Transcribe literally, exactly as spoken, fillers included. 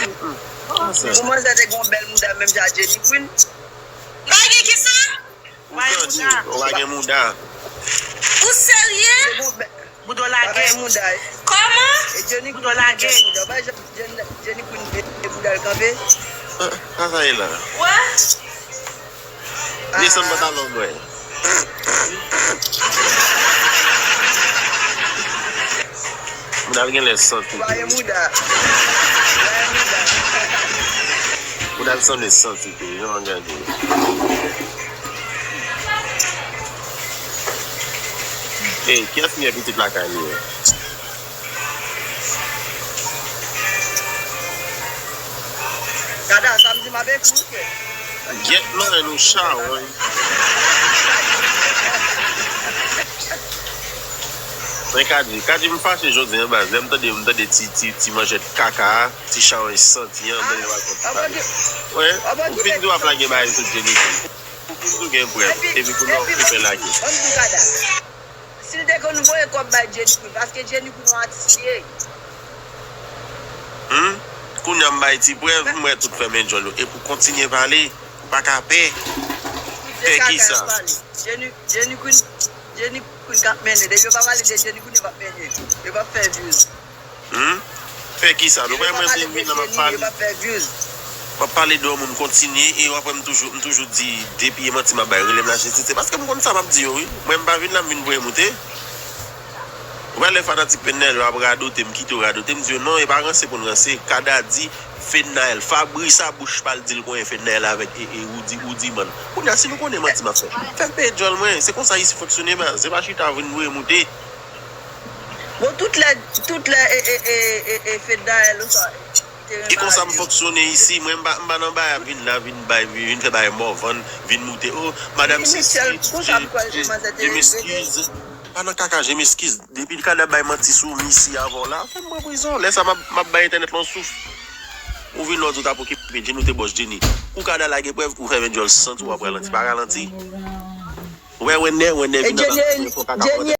Pou manzè te gen yon bèl mouda menm jan ak Jenny Queen. Bagay ki sa? Ou pa gen mouda. Ou serye? Bouda w lage. Kòman? Bouda w lage. Jenny Queen e bouda l kanpe. Sa sa ye la? Wè? Desann pantalon mwen. Mouda l genlè santi. Ou pa gen mouda. Ou pa gen mouda. Mouda l sanble santi tou, jan w gade. Ey, kiyès ki gen pitit lakay li yo? Dada, samdi m ap ekri w, frè. Gyèt manrèn ou chawony. Men Kadi, Kadi m fache jodi an baz, lè m tande, m tande ti, ti, ti manjèt kaka a, ti chawony santi an, m tande l ap rakonte pale. Wi, ou fin di w ap lage bagay sou Jennifer. Ou fin di w gen prèv, epi kounye a ou fè lage. Si l te konn voye kòb bay Jenny Queen, paske Jenny Queen yon atis li ye. Hmm? Kounye a m bay ti prèv, m wè tout fèmen djòl yo. Epi w kontinye pale, ou pa ka pè. Pè kisa? Jenny, Jenny Queen, Jenny Queen k ap mennen. Depi yo pa pale de Jenny Queen, yo p ap mennen. Yo p ap fè views. Hmm? Fè kisa? Nou pa mwen vin, vin nan m ap pale. M ap pale de yon moun kontinye e w ap wè m toujou, m toujou di depi e manti m ap bay, rele m lajistis. Se paske m konn sa m ap di yo, wi. Mwen m pa vin la m vin voye moute. Ou wè lè fanatik Fednaelle yo ap radote m, kite yo radote, m di yo non, e pa ranse pou n ranse. Kada di Fednaelle, Fabrice a bouch pa l di l konyen Fednaelle avèk e, e Roody, Roody Man. Kounye a si nou konnen manti m ap fè, fè m peye djòl mwen. Se konsa isi fonksyone baz. Se pa chita vin voye moute. Bon, tout lè, tout lè e, e, e, e, e Fednaelle ou sa te renmen avè l. E konsa m fonksyone isi. Mwen m pa, m pa nan bagay ap vin la, vin bay, vin fè bagay mòvann, vin moute. Oh, madam sesi, je, je, je m'excuse. Pa nan kaka, je m'excuse. Depi Kada bay manti sou m isi avè w la, fè m pran prizon. Lè sa m ap, m ap bay entènèt la yon souf. Ou vin lòt ou t ap okipe Jenny, ou te bòs Jenny. Kou Kada lage prèv, ou fèmen djòl santi w ap ralanti. Pa ralanti. Ou wè Wennè, Wennè vin nan bagay, fò Kaka fò